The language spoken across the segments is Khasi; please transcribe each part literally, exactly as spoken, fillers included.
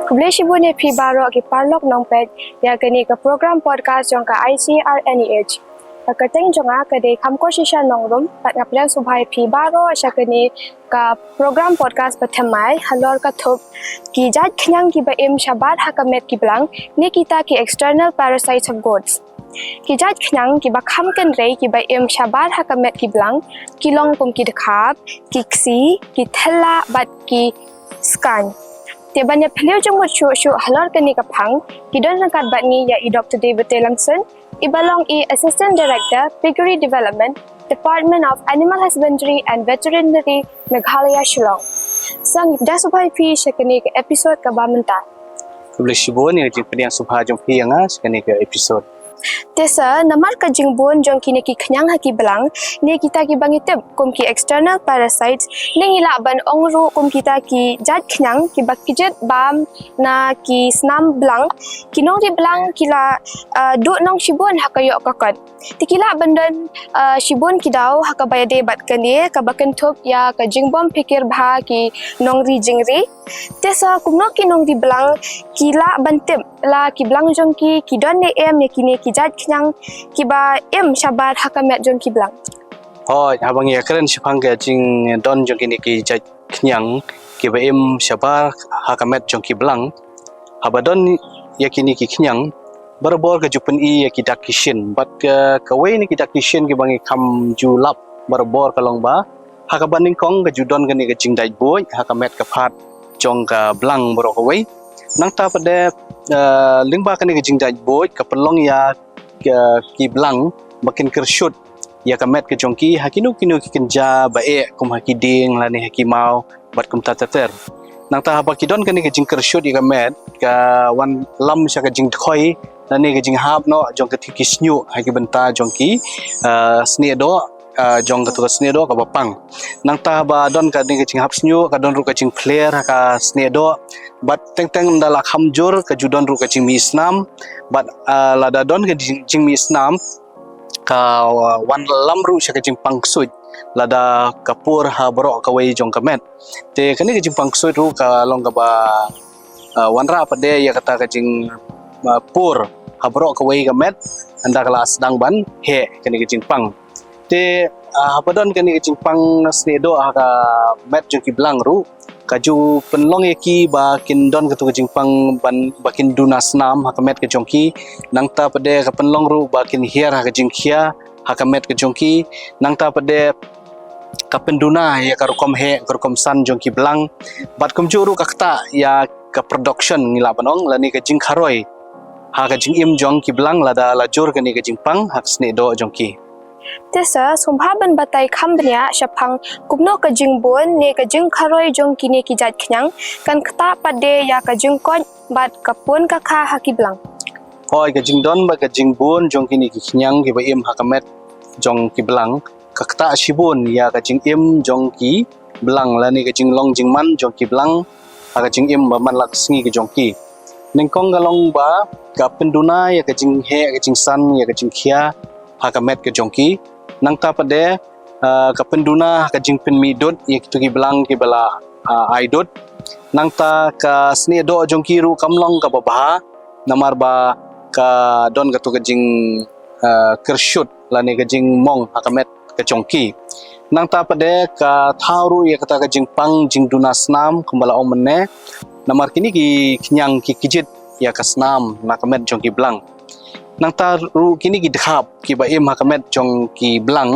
Khublei shibun ïa phi baroh ki paralok nongpeit ïa kane ka program podcast jong ka I C R N E H. Ka kyrteng jong nga ka dei Khamkor Shisha Nongrum, bad nga pdiang sngewbha ïa phi baroh sha kane ka program podcast ba thymmai halor ka thup ki jait khñiang kiba im shabar ha ka met ki blang, ne kita ki external parasites of goats. Ki jait khñiang kiba kham kynrei kiba im shabar ha ka met ki blang ki long kum ki dkhap, ki ksi, ki thyllah bad ki skaiñ. Te ban ïa phylliew jingmut shuh shuh halor kane ka phang, ki don ryngkat bad ngi ïa i Doctor David Telamson, iba long i Assistant Director, Piggery Development, Department of Animal Husbandry and Veterinary, Meghalaya, Shillong. Sa ngi pdiang sngewbha ïa phi sha kane ka episode kaba mynta. Khublei shibun ïa ka jingpdiang sngewbha jong phi ïa nga sha kane ka episode. Te sir, namar ka jingbun jong kine ki khñiang ha ki blang, ne kita kiba ngi tip kum ki external parasites, ne ngi lah ban ong ruh kum kita ki jait khñiang kiba kjit bam na ki snam blang, ki nongri blang ki la, ah, duh nong shibun ha ka ïoh ka kot. Te ki lah ban don, ah, shibun ki daw ha kaba ïadei bad kane kaba kynthup ïa ka jingbym phikir bha ki nongri jingri. Te sir, kumno ki nongri blang ki lah ban tip la ki blang jong ki ki don ne em ïa kine ki jait khñiang kiba im shabar ha ka met jong ki blang? Hooid, haba ngi ïa kren shaphang ka jingdon jong kine ki jait khñiang kiba im shabar ha ka met jong ki blang, haba don ïa kine ki khñiang, barabor ka ju pyni ïa ki dak ki shin. Bad ka, kawei na ki dak ki shin kiba ngi kham ju lap barabor ka long ba ha kaba nyngkong ka ju don kane ka jingdait buit ha ka met ka phad jong ka blang baroh kawei. Nangta pat de, eh, lyngba kane ka jingdait buit ka pynlong ïa ka, ki blang ba kin kyrshut ïa ka met ka jong ki ha kino kino ki kynja ba eh, kum ha ki dieng lane ha ki maw bad kumta ter ter. Nangta haba ki don kane ka jingkyrshut ïa ka met, ka wan lam sha ka jingdkhoi lane ka jinghap noh jong kata ki shñiuh ha ki bynta jong ki, ah, snieh doh, ah, jong kata ka snieh doh kaba pang. Nangta haba don kane ka jinghap shñiuh, ka don ruh ka jingphler ha ka snieh doh. Bad teng teng ynda la kham jur ka ju don ruh ka jingmih snam. Bad, ah, lada don ka jing, jingmih snam, ka, ah, wan lam ruh sha ka jingpang ksuid lada ka pur ha baroh kawei jong ka met. Te kane ka jingpang ksuid ruh ka long kaba, ah, wanrah pat de ïa kata ka jing, ah, pur ha baroh kawei ka met, ynda ka la sdang ban heh kane ka jingpang. Te, ah, haba don kane ka jingpang snieh doh ha ka met jong ki blang ruh, ka ju pynlong ïa ki ba kin don katu ka jingpang ban, ba kin duna snam ha ka met ka jong ki. Nangta pat de ka pynlong ruh ba kin hiar ha ka jingkhia ha ka met ka jong ki. Nangta pat de ka pynduna ïa ka rukom heh, ka rukom san jong ki blang. Bad kumjuh ruh ka ktah ïa ka production, ngi lah ban ong, lane ka jingkharoi ha ka jingim jong ki blang lada la jur kane ka jingpang ha ka snieh doh jong ki. Te sir, sngewbha ban batai kham bniah shaphang kumno ka jingbun ne ka jingkharoi jong kine ki jait khñiang kan ktah pat de ïa ka jingkoit bad ka pun ka kha ha ki blang? Hooid, ka jingdon bad ka jingbun jong kine ki khñiang kiba im ha ka met jong ki blang ka ktah shibun ïa ka jingim jong ki blang lane ka jinglong jingman jong ki blang ha ka jingim ba man la ka sngi ka jong ki. Nyngkong ka long ba ka pynduna ïa ka jingheh, ka jingsan, ïa ka jingkhia ha ka met ka jong ki. Nangta pat de, ah, ka pynduna ha ka jingpynmih dud ïa kitu ki blang kiba la, ah, ai dud. Nangta ka snieh doh jong ki ruh kam long kaba bha namar ba ka don katu ka jing, ah, kyrshut lane ka jingmong ha ka met ka jong ki. Nangta pat de ka thaw ruh ïa kata ka jingpang jingduna snam kumba la ong mynne. Namar kine ki khñiang ki kjit ïa ka snam na ka met jong ki blang. Nangta ruh kine ki dkhap kiba im ha ka met jong ki blang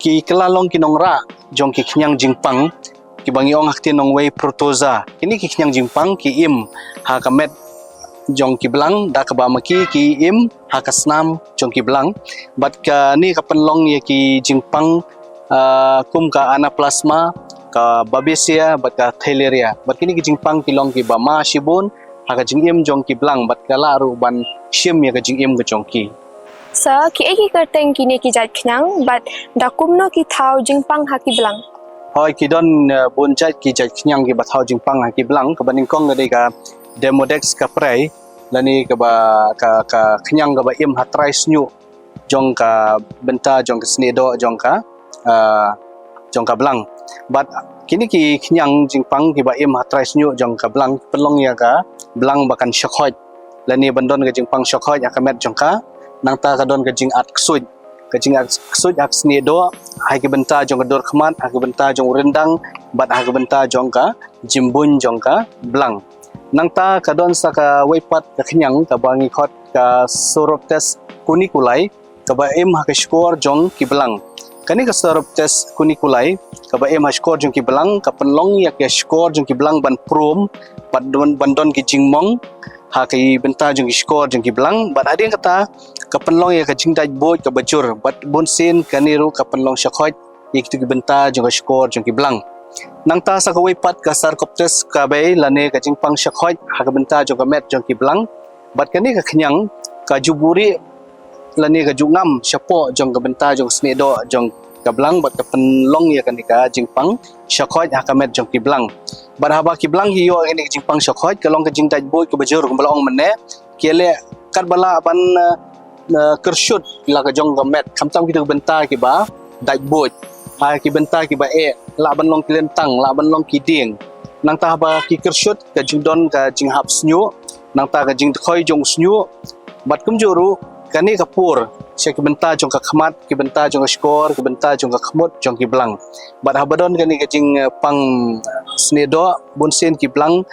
ki kylla long ki nongrah jong ki khñiang jingpang kiba ngi ong ha ktien nongwei protozoa. Kine ki khñiang jingpang ki im ha ka met jong ki blang, da kaba ma ki ki im ha ka snam jong ki blang. Bad kane ka pynlong ïa ki jingpang, ah, kum ka anaplasma, ka babesia bad ka theileria. Bad kine ki jingpang ki long kiba ma shibun ha ka jingim jong ki blang bad ka lah ruh ban shim ïa ka jingim ka jong ki. Sir, kiei ki kyrteng kine ki jait khñiang bad da kumno ki thaw jingpang ha ki blang? Hooid, ki don, eh, bun jait ki jait khñiang kiba thaw jingpang ha ki blang. Kaba nyngkong ka dei ka Demodex capreae lane kaba ka, ka khñiang kaba im ha trai shñiuh jong ka bynta jong ka snieh doh jong ka, ah, jong ka blang. Bad kine ki khñiang jingpang kiba im ha trai shñiuh jong ka blang pynlong ïa ka blang ba kan shakhoit, lane ban don ka jingpang shakhoit ha ka met jong ka. Nangta ka don ka jingat ksuid, ka jingat ksuid ha ka snieh doh, ha ki bynta jong ka dur khmat, ha ki bynta jong u ryndang, bad ha ki bynta jong ka jingbuin jong ka blang. Nangta ka don sa kawei pat ka khñiang kaba ngi khot ka Soroptes cuniculi, kaba im ha ka shkor jong ki blang. Kane ka Soroptes cuniculi kaba im ha shkor jong ki blang ka pynlong ïa ka shkor jong ki blang ban prum, ban don, ban don ki jingmong ha ki bynta jong ki shkor jong ki blang. Bad hadien kata ka pynlong ïa ka jingdait buit kaba jur, bad bunsien kane ruh ka pynlong shakhoit ïa kitu ki bynta jong ka shkor jong ki blang. Nangta sa kawei pat ka Sarcoptes cabe, lane ka jingpang shakhoit ha ka bynta jong ka met jong ki blang. Bad kane ka khñiang ka ju buhrieh lane ka ju ngam shapoh jong ka bynta jong ka snieh doh jong ka blang, bad ka pynlong ïa kane ka jingpang shakhoit ha ka met jong ki blang. Bad haba ki blang ki ïoh ïa kane ka jingpang shakhoit, ka long ka jingdait buit kaba jur, kumba la ong mynne, ki leh katba lah ban, eh, eh, kyrshut la ka jong ka met, khamtam kitu ki bynta kiba dait buit, ha ki bynta kiba eh, lah ban long ki lyntang, lah ban long ki dieng. Nangta haba ki kyrshut, ka jingdon ka jinghap shñiuh, nangta ka jingdkhoi jong u shñiuh, bad kumjuh ruh kane ka pur sha ki bynta jong ka khmat, ki bynta jong ka shkor, ki bynta jong ka khmut jong ki blang. Bad haba don kane ka jingpang snieh doh, bunsien ki blang,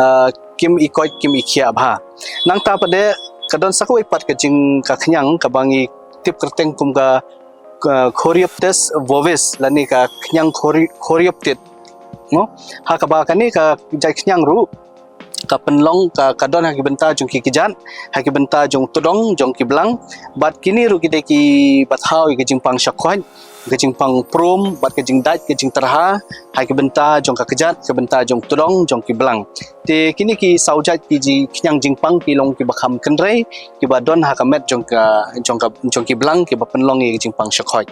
eh, kim i koit, kim i khiah bha. Nangta pat de ka don sa kawei pat ka jing, ka khñiang kaba ngi tip kyrteng kum ka, ka Coreopsis bovis, lane ka khñiang Core-, Coreopsis, no? Ha kaba kane ka jait khñiang ruh ka pynlong, ka, ka don ha ki bynta jong ki kjat, ha ki bynta jong u tdong jong ki blang. Bad kine ruh ki dei kiba thaw ïa ka jingpang shakhoit, ka jingpang prum, bad ka jingdait, ka jingtyrha ha ki bynta jong ka kjat, ka bynta jong u tdong jong ki blang. Te kine ki saw jait ki ji, khñiang jingpang ki long kiba kham kynrei, kiba don ha ka met jong ka, jong ka, jong ki blang, kiba pynlong ïa ka jingpang shakhoit.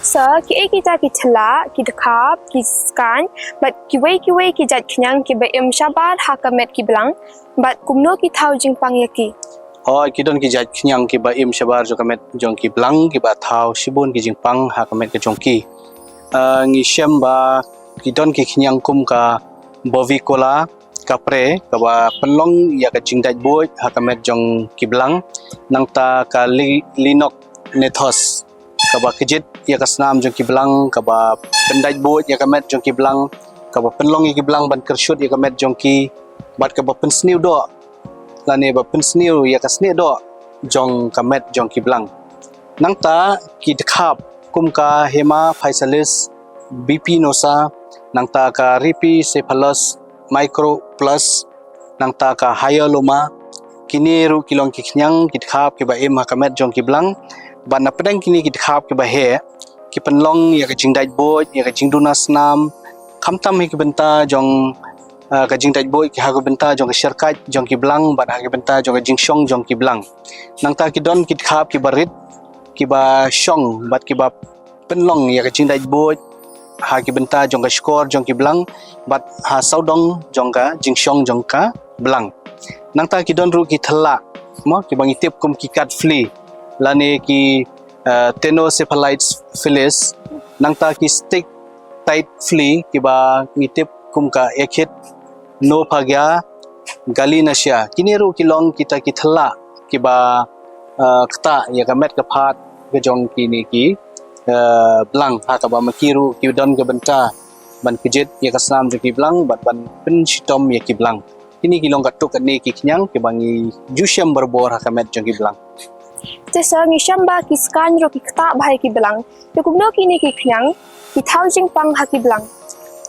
Sir, kiei kita ki thlak, ki dkhap, ki skaiñ, bad kiwei kiwei ki jait khñiang kiba im shabar ha ka met ki blang, bad kumno ki thaw jingpang ïa ki? Hooid, ki don ki jait khñiang kiba im shabar jong ka met jong ki blang, kiba thaw shibun ki jingpang ha ka met ka jong ki. Ah, ngi shem ba ki don ki khñiang kum ka Bovicola capreae, kaba pynlong ïa ka jingdait buit ha ka met jong ki blang. Nangta ka Li-, Linochnathus, kaba kjit ïa ka snam jong ki blang, kaba pyndait buit ïa ka met jong ki blang, kaba pynlong ïa ki blang ban kyrshut ïa ka met jong ki, bad kaba pynsniew doh, lane ba pynsniew ïa ka snieh doh jong ka met jong ki blang. Nangta ki dkhap kum ka Hemaphysalis bispinosa, nangta ka Rhipicephalus microplush, nangta ka Hyaloma. Kine ruh ki long ki khñiang, ki dkhap kiba im ha ka met jong ki blang. Bad na pdeng kine ki dkhap kiba heh, ki pynlong ïa ka jingdait buit, ïa ka jingduna snam, khamtam ha ki bynta jong, ah, ka jingdait buit, ha ki bynta jong ka shyrkait jong ki blang, bad ha ki bynta jong ka jingshong jong ki blang. Nangta ki don ki dkhap kiba rit, kiba shong, bad kiba pynlong ïa ka jingdait buit ha ki bynta jong ka shkor jong ki blang, bad ha sawdong jong ka jingshong jong ka blang. Nangta ki don ruh ki thlak, mo, kiba ngi tip kum ki cat flea, lane ki, eh, Tenocephalides felis, nangta ki stick tide flea, kiba ngi tip kum ka Echinophagma gallinaceae. Kine ruh ki long kita ki thlak kiba, eh, ktah ïa ka met ka phad ka jong kine ki, eh, blang, ha kaba ma ki ruh ki don ka bynta ban kjit ïa ka snam jong ki blang, bad ban pynshitom ïa ki blang. Kine ki long katto katne ki khñiang kiba ngi ju shem barabor ha ka met jong ki blang. Te sir, ngi shem ba ki skaiñ ruh ki ktah bha ïa ki blang. Te kumno kine ki khñiang ki thaw jingpang ha ki blang?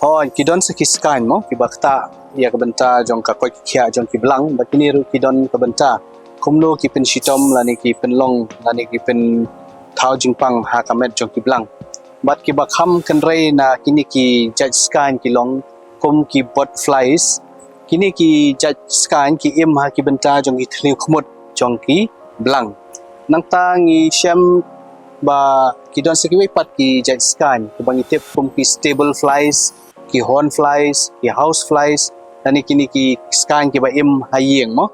Hooid, ki don sa ki skaiñ, mo, kiba ktah ïa ka bynta jong ka koit ka khiah jong ki blang, bad kine ruh ki don ka bynta kumno ki pynshitom lane ki pynlong lane ki pynthaw jingpang ha ka met jong ki blang. Bad kiba kham kynrei na kine ki jait skaiñ ki long kum ki botflies. Kine ki jait skaiñ ki im ha ki bynta jong ki thliew khmut jong ki blang. Nangta ngi shem ba ki don sa kiwei pat ki jait skaiñ kiba ngi tip kum ki stable flies, ki horn flies, ki house flies, lane kine ki skaiñ kiba im ha ïing, mo.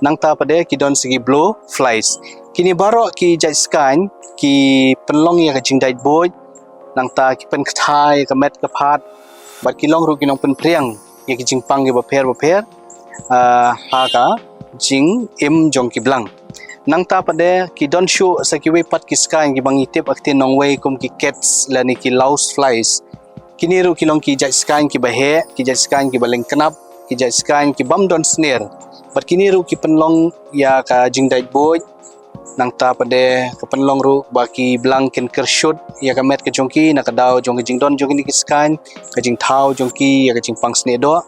Nangta pat de ki don sa ki blowflies. Kine baroh ki jait skaiñ ki pynlong ïa ka jingdait buit, nangta ki pynkthah ïa ka met ka phad, bad ki long ruh ki nongpynphriang ïa ki jingpang kiba pher ba pher. ah, ha ka jingim jong ki blang. Nangta pat de ki don shuh sa kiwei pat ki skaiñ kiba ngi tip ha ka ktien nongwei kum ki cats lane ki louse flies. Kine ruh ki long ki jait skaiñ kiba heh, ki jait skaiñ kiba lyngknap, ki jait skaiñ ki bym don sner. Bad kine ruh ki pynlong ïa ka jingdait buit. Nangta pat de ka pynlong ruh ba ki blang kin kyrshut ïa ka met ka jong ki na ka daw jong ka jingdon jong kine ki skaiñ, ka jingthaw jong ki ïa ka jingpang snieh doh.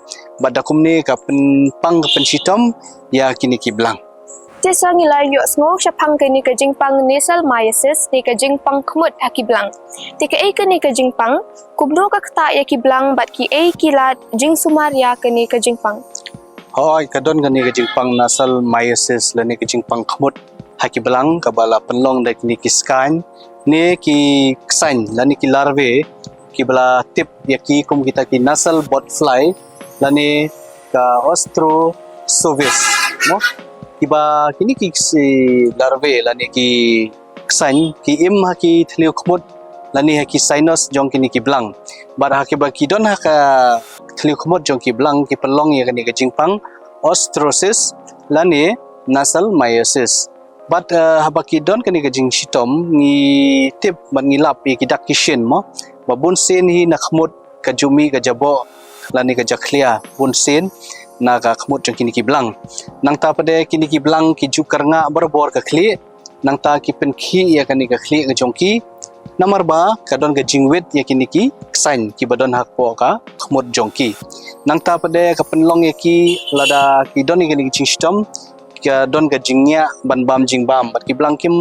Bad da kumne ka pynpang ka pynshitom ïa kine ki blang. Te sa ngi la ïohsngew shaphang kane ka jingpang nasal myiasis ne ka jingpang khmut ha ki blang. Te kaei kane ka jingpang, kumno ka ktah ïa ki blang bad kiei ki lad jingsumar ïa kane ka jingpang? Hooid, ka don kane ka jingpang nasal myiasis lane ka jingpang khmut ha ki blang kaba la pynlong da kine ki skaiñ ne ki ksaiñ lane ki larvae kiba la tip ïa ki kum kita ki nasal botfly lane ka Ostreosuchus, no? Kiba kine ki si larvae lane ki ksaiñ ki im ha ki thliew khmut lane ha ki sinus jong kine ki blang. Bad ha kiba ki don ha ka thliew khmut jong ki blang ki pynlong ïa kane ka jingpang ostreosis lane nasal myiasis. Bad, eh, haba ki don kane ka jingshitom ngi tip bad ngi lap ïa ki dak ki shin mo. Ba bun sien hi na khmut ka jumih ka jaboh lane ka jakhlia bun sien na ka khmut jong kine ki blang. Nangta pat de kine ki blang ki ju kyrngah barabor ka khlieh. Nangta ki pynkhih ïa kane ka khlieh ka jong ki. Namar ba ka don ka jingwit ïa kine ki ksaiñ kiba don hapoh ka khmut jong ki. Nangta pat de ka pynlong ïa ki lada ki don ïa kane ka jingshitom ka don ka jingïa ban bam jingbam bad ki blang kim,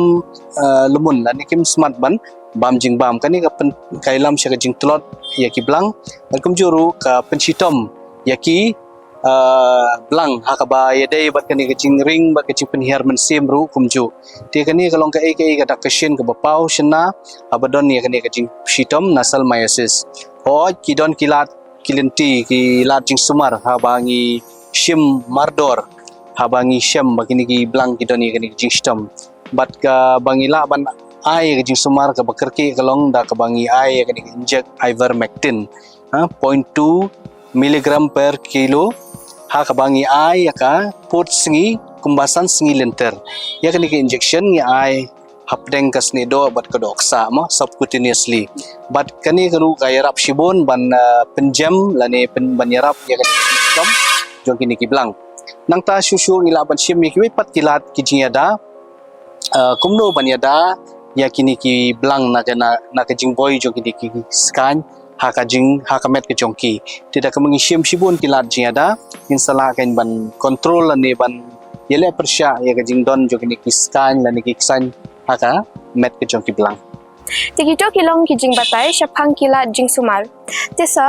eh, lum lane kim smat ban bam jingbam. Kane ka pyn-, ka ïalam sha ka jingtlot ïa ki blang bad kumjuh ruh ka pynshitom ïa ki, eh, blang ha kaba ïadei bad kane ka jingring bad ka jingpynhiar mynsiem ruh kumjuh. Te kane ka long kaei kaei ka dak ka shin kaba paw shynna haba don ïa kane ka jingshitom nasal myiasis. Hooid ki don ki lad ki lynti ki lad jingsumar haba ngi shim mardor haba ngi shem ba kine ki blang ki don ïa kane ka jingshitom. Bad kaba ngi lah ban ai ka jingsumar kaba kyrkieh ka long da kaba ngi ai ïa kane ka injek ivermectin, ha, point two milligram per kilo ha kaba ngi ai ïa ka pud sngi kumba san sngi lynter. Ïa kane ka injection ngi ai hapdeng ka snieh doh bad ka dohksah mo, subcutaneously. Bad kane ka ruh ka ïarap shibun ban, eh, pynjem lane pyn-, ban ïarap ïa ka jinghiar jong kine ki blang. Nangta shuh shuh ngi lah ban shim ïa kiwei pat ki lad ki jingïada, eh, kumno ban ïada ïa kine ki blang na ka, na, na ka jingboi jong kine ki skaiñ ha ka jing, ha ka met ka jong ki. Te da kaba ngi shim shibun ki lad jingïada ngin sa lah kan ban control lane ban ïaleh pyrshah ïa ka jingdon jong kine ki skaiñ lane ki ksaiñ ha ka met ka jong ki blang. Te kito ki long ki jingbatai shaphang ki lad jingsumar. Te sa,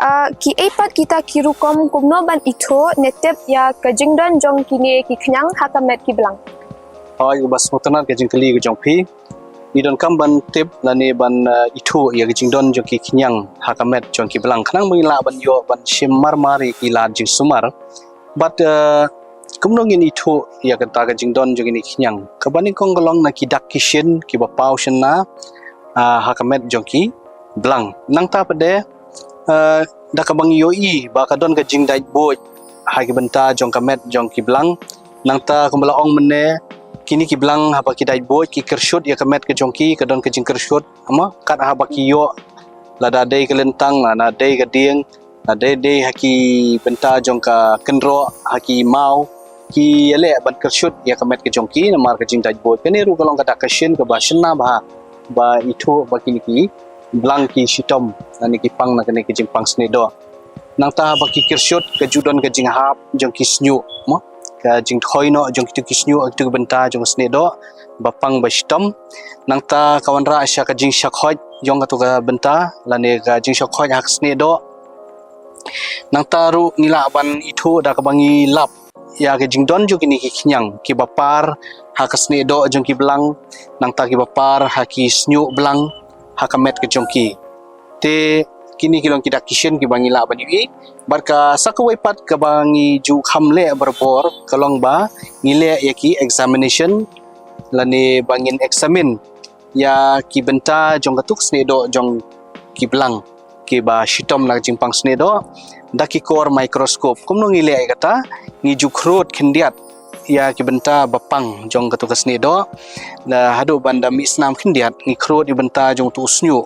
ah, kiei pat kita ki rukom kumno ban ithuh ne tip ïa ka jingdon jong kine ki khñiang ha ka met ki blang? Hooid, kaba sngewtynnat ka jingkylli ka jong phi. Ngi donkam ban tip lane ban, eh, ithuh ïa ka jingdon jong ki khñiang ha ka met jong ki blang khnang ba ngin lah ban ïoh ban shim marmar ïa ki lad jingsumar. Bad, eh, kumno ngin ithuh ïa kata ka jingdon jong kine ki khñiang? Kaba nyngkong ka long na ki dak ki shin kiba paw shynna, ah, ha ka met jong ki blang. Nangta pat de, eh, da kaba ngi ïohi ba ka don ka jingdait buit ha ki bynta jong ka met jong ki blang. Nangta kumba la ong mynne, kine ki blang haba ki dait buit ki kyrshut ïa ka met ka jong ki, ka don ka jingkyrshut, ama kat haba ki ïoh, lada dei ka lyntang, lada dei ka dieng, lada dei ha ki bynta jong ka kynroh, ha ki maw, ki ïaleh ban kyrshut ïa ka met ka jong ki namar ka jingdait buit. Kane ruh ka long ka dak ka shin kaba shynna bha ba ithuh ba kine ki blang ki shitom lane ki pang na kane ka jingpang snieh doh. Nangta haba ki kyrshut ka ju don ka jinghap jong ki shñiuh mo, ka jingthoi noh jong kitu ki shñiuh ha kitu ki bynta jong ka snieh doh ba pang ba shitom. Nangta ka wanrah sha ka jingshakhoit jong katu ka bynta lane ka jingshakhoit ha ka snieh doh. Nangta ruh ngi lah ban ithuh da kaba ngi lap ïa ka jingdon jong kine ki khñiang kiba par ha ka snieh doh jong ki blang, nangta kiba par ha ki shñiuh blang ha ka met ka jong ki. Te kine ki long ki dak ki shin kiba ngi lah ban ïohi. Bad ka sa kawei pat kaba ngi ju kham leh barabor ka long ba ngi leh ïa ki examination lane ba ngin examine ïa ki bynta jong katu ka snieh doh jong ki blang kiba shitom na ka jingpang snieh doh. da ki kor microscope. Kumno ngi leh ïa kata? Ngi ju khrud khyndiat ïa ki bynta ba pang jong katu ka snieh doh. Da haduh ban da mih snam khyndiat, ngi khrud ïa bynta jong utu u snieh.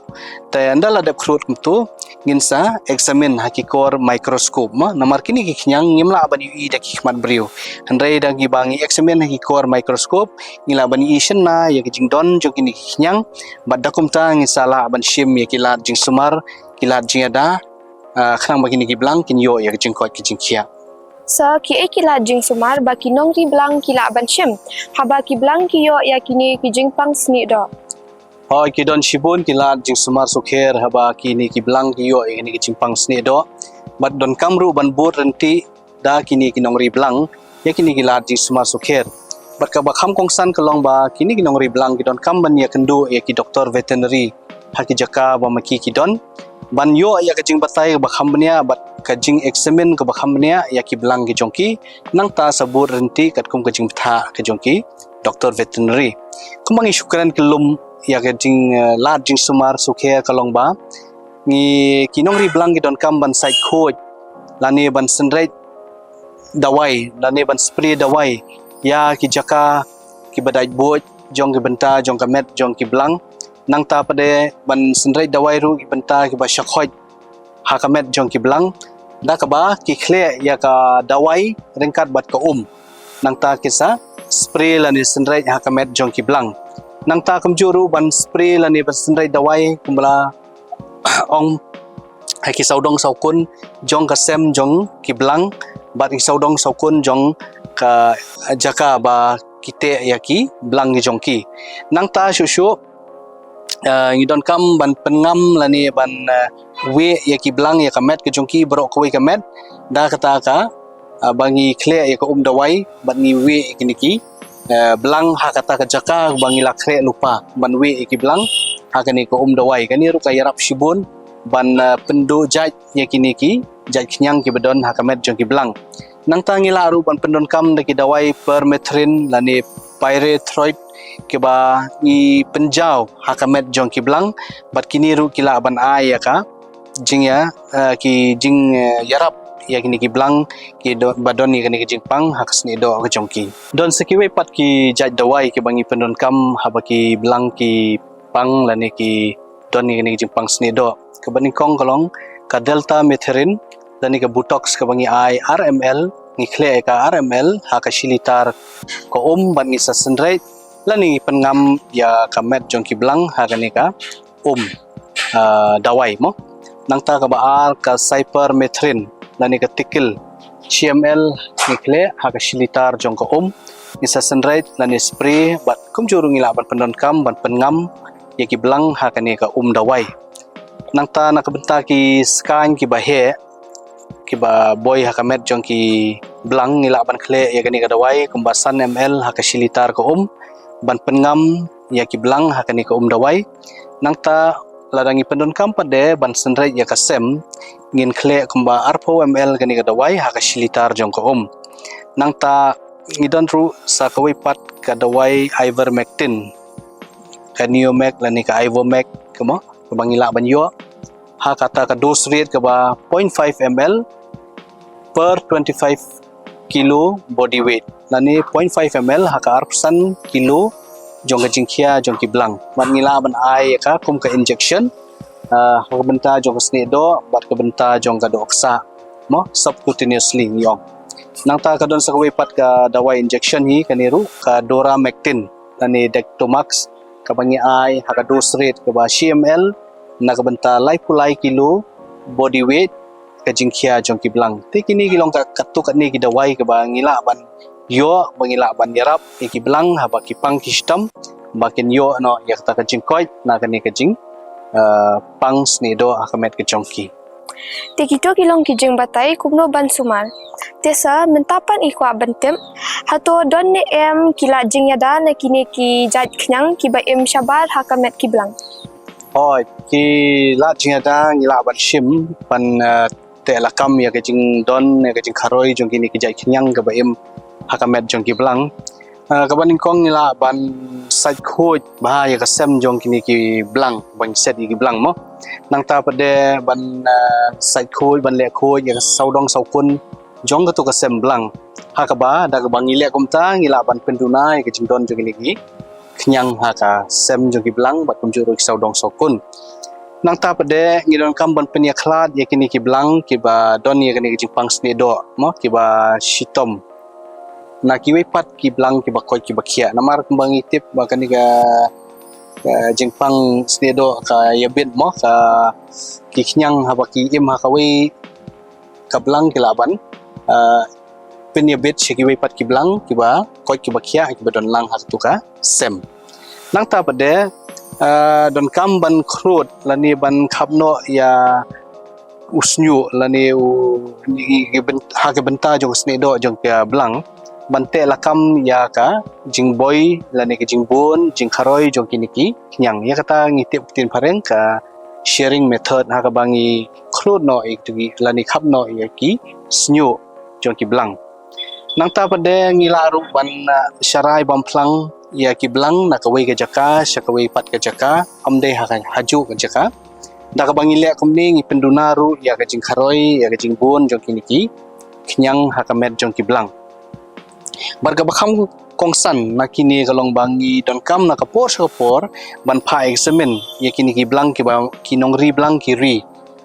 Te ynda la dep khrud kumtu, ngin sa examine ha ki kor microscope mo. Namar kine ki khñiang ngim lah ban ïohi da ki khmat briew. Hynrei da ngi ba ngi examine ha ki kor microscope, ngi lah ban ïohi shynna ïa ki jingdon jong kine ki khñiang. Bad da kumta ngin sa lah ban shim ïa ki lad jingsumar, ki lad jingïada, ah, khnang ba kine ki blang kin ïoh ïa ka jingkoit ka jingkhiah. Sa kiei ki lad jingsumar ba ki nongri blang ki lah ban shim haba ki blang ki ïoh ïa kine ki jingpang snieh doh? Hooid, ki don shibun ki lad jingsumar sukher haba kine ki blang ki ïoh ïa kine ki jingpang snieh doh. Bad donkam ruh ban bud ryntih da kine ki nongri blang ïa kine ki lad jingsumar sukher. Bad kaba kham kongsan ka long ba kine ki nongri blang ki donkam ban ïakynduh ïa ki doktor veterinary ha ki jaka ba ma ki ki don, ban ïoh ïa ka jingbatai kaba kham bniah bad ka jingexamine kaba kham bniah ïa ki blang ki jong ki, nangta sa bud ryntih katkum ka jingbthah ka jong ki doktor veterinary. Kumba ngi shu kren kyllum ïa ka jing, eh, lad jingsumar sukher ka long ba ngi, ki nongri blang ki donkam ban sait khuid lane ban synreit dawai lane ban spray dawai ïa ki jaka kiba dait buit jong ki bynta jong ka met jong ki blang. Nangta pat de ban synreit dawai ruh ki bynta kiba shakhoit ha ka met jong ki blang, da kaba ki khleh ïa ka dawai ryngkat bad ka um. Nangta ki sa spray lane synreit ha ka met jong ki blang. Nangta kumjuh ruh ban spray lane ban synreit dawai kumba la ong ha ki sawdong sawkun jong ka sem jong ki blang bad ki sawdong sawkun jong ka jaka ba ki teh ïa ki blang ki jong ki. Nangta shuh shuh, eh, ngi donkam ban pynngam lane ban, eh, wieh ïa ki blang ïa ka met ka jong ki baroh kawei ka met, da kata ka, ah, ba ngi khleh ïa ka um dawai bad ngi wieh ïa kine ki, eh, blang ha kata ka jaka ba ngi la khreh lypa ban wieh ïa ki blang ha kane ka um dawai. Kane ruh ka ïarap shibun ban, eh, pynduh jait ïa kine ki jait khñiang kiba don ha ka met jong ki blang. Nangta ngi lah ruh ban pyndonkam da ki dawai permethrin lane pyrethroid kiba ngi pynjaw ha ka met jong ki blang, bad kine ruh ki lah ban ai ïa ka jingïa, eh, ki jing, eh, ïarap ïa kine ki blang kiba don ïa kane ka jingpang ha ka snieh doh ka jong ki. Don sa kiwei pat ki jait dawai kiba ngi pyndonkam haba ki blang ki pang lane ki don ïa kane ka jingpang snieh doh. Kaba nyngkong ka long ka deltamethrin lane ka Botox kaba ngi ai ar ml, ngi khleh ïa ka ar ml ha ka shi litar ka um bad ngi sa synreit lane ngi pynngam ïa ka met jong ki blang ha kane ka um, ah, dawai mo. Nangta kaba ar ka cypermethrin lane ka Tikil, shi ml ngi khleh ha ka shi litar jong ka um, ngi sa synreit lane spray bad kumjuh ruh ngi lah ban pyndonkam ban pynngam ïa ki blang ha kane ka um dawai. Nangta na ka bynta ki skaiñ kiba heh kiba boi ha ka met jong ki blang, ngi lah ban khleh ïa kane ka dawai kumba san ml ha ka shi litar ka um ban pynngam ïa ki blang ha kane ka um dawai. Nangta lada ngi pyndonkam pat de ban synreit ïa ka sem, ngin khleh kumba arphew ml kane ka dawai ha ka shi litar jong ka um. Nangta ngi don ruh sa kawei pat ka dawai ivermectin, ka Neomec lane ka Ivomec kumba, kaba ngi lah ban ïoh ha kata ka dose rate kaba point five ml per twenty-five kilo body weight lane point five ml ha ka arphew san kilo jong ka jingkhia jong ki blang. Bad ngi lah ban ai ïa ka kum ka injection, ah, ha ka bynta jong ka snieh doh bad ka bynta jong ka doh ksah mo, subcutaneously ngi ong. Nangta ka don sa kawei pat ka dawai injection hi, kane ruh ka Doramectin lane Dectomax, kaba ngi ai ha ka dose rate kaba shi ml na ka bynta laiphew lai kilo body weight ka jingkhia jong ki blang. Te kine ki long ka, katto katne ki dawai kaba ngi lah ban ïoh, ba ngi lah ban ïarap ïa ki blang haba ki pang ki shitom, ba kin ïoh noh ïa kata ka jingkoit na kane ka jing, eh, pang snieh doh ha ka met ka jong ki. Te kito ki long ki jingbatai kumno ban sumar. Te sa mynta pat ngi kwah ban tip, hato don ne em ki lad jingïada na kine ki jait khñiang kiba im shabar ha ka met ki blang? Hooid, ki lad jingïada ngi lah ban shim ban, eh, teh lakam ïa ka jingdon, ïa ka jingkharoi jong kine ki jait khñiang kaba im ha ka met jong ki blang. Ah, kaba nyngkong ngi lah ban sait khuid bha ïa ka sem jong kine ki blang, ban set ïa ki blang mo. Nangta pat de ban ah, sait khuid, ban leh khuid ïa ka sawdong sawkun jong katu ka sem blang. Ha kaba da kaba ngi leh kumta ngi lah ban pynduna ïa ka jingdon jong kine ki khñiang ha ka sem jong ki blang bad kumjuh ruh ki sawdong sawkun. Nangta pat de ngi donkam ban pynïakhlad ïa kine ki blang kiba don ïa kane ka jingpang snieh doh mo, kiba shitom na kiwei pat ki blang kiba koit kiba khiah. Namar kumba ngi tip ba kane ka, ka jingpang snieh doh ka ïabit mo, ka ki khñiang haba ki im ha kawei ka blang ki lah ban ah, pynïabit sha kiwei pat ki blang kiba koit kiba khiah kiba don lang ha katu ka sem. Nangta pat de ah, donkam ban khrud lane ban khap noh ïa u snieh lane u, i, i, i, ha ka bynta jong ka snieh doh jong ka blang ban teh lakam ïa ka jingboi lane ka jingbun jingkharoi jong kine ki khñiang. Ïa kata ngi tip ktien phareng ka shearing method ha kaba ngi khrud noh ïa ki lane khap noh ïa ki snieh jong ki blang. Nangta pat de ngi lah ruh ban ah, sharai bam phlang ïa ki blang na kawei ka jaka sha kawei pat ka jaka, ym dei ha ka, ha kajuh ka jaka. Da kaba ngi leh kumne ngi pynduna ruh ïa ka jingkharoi ïa ka jingbun jong kine ki khñiang ha ka met jong ki blang. Bad kaba kham kongsan na kine ka long ba ngi donkam na ka por sha ka por ban phah examine ïa kine ki blang kiba ki nongri blang ki ri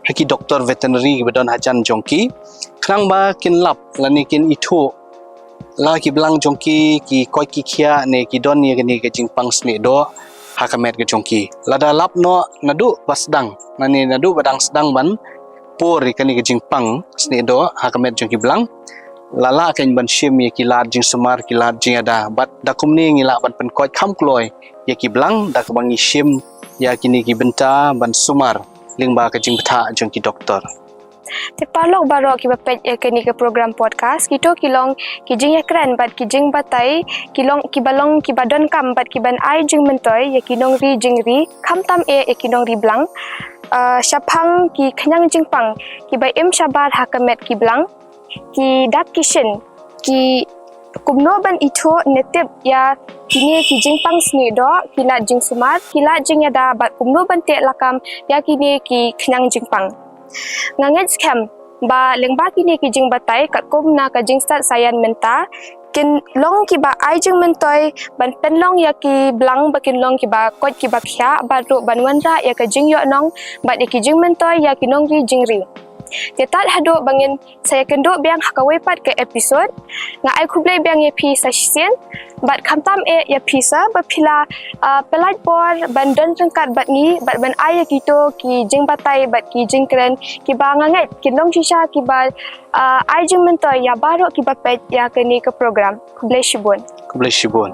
ha ki doktor veterinary kiba don hajan jong ki, khnang ba kin lap lane kin ithuh la ki blang jong ki ki koit ki khiah ne ki don ïa kane ka jingpang snieh doh ha ka met ka jong ki. Lada lap noh naduh ba sdang, lane naduh ba dang sdang ban pur ïa kane ka jingpang snieh doh ha ka met jong ki blang, la lah kein ban shim ïa ki lad jingsumar, ki lad jingïada. Bad da kumne ngi lah ban pynkoit kham kloi ïa ki blang da kaba ngi shim ïa kine ki bynta ban sumar lyngba ka jingbthah jong ki doktor. Te paralok baroh kiba peit ïa kane ka program podcast, kito ki long ki jingïakren bad ki jingbatai ki long, kiba long kiba donkam bad kiban ai jingmyntoi ïa ki nongri jingri, khamtam eh ïa ki nongri blang. Ah, shaphang ki khñiang jingpang kiba im shabar ha ka met ki blang, ki dak ki shin, ki kumno ban ithuh ne tip ïa kine ki jingpang snieh doh, ki lad jingsumar, ki lad jingïada bad kumno ban teh lakam ïa kine ki khñiang jingpang. Nga ngeit skhem ba lyngba kine ki jingbatai katkum na ka jingstad saian mynta, kin long kiba ai jingmyntoi ban pynlong ïa ki blang ba kin long kiba koit kiba khiah bad ruh ban wanrah ïa ka jingïohnong bad ïa ki jingmyntoi ïa ki nongri jingri. Te tad haduh ba ngin sa ïakynduh biang ha kawei pat ka episode, nga ai khublei biang ïa phi sa shisien. Bad khamtam eh ïa phi sa ba phi la ah, pyllait por ban don ryngkat bad ngi bad ban ai ïa kito ki jingbatai bad ki jingkren kiba nga ngeit kin long shisha kiba ah, ai jingmyntoi ïa baroh kiba peit ïa kane ka program. Khublei shibun. Khublei shibun.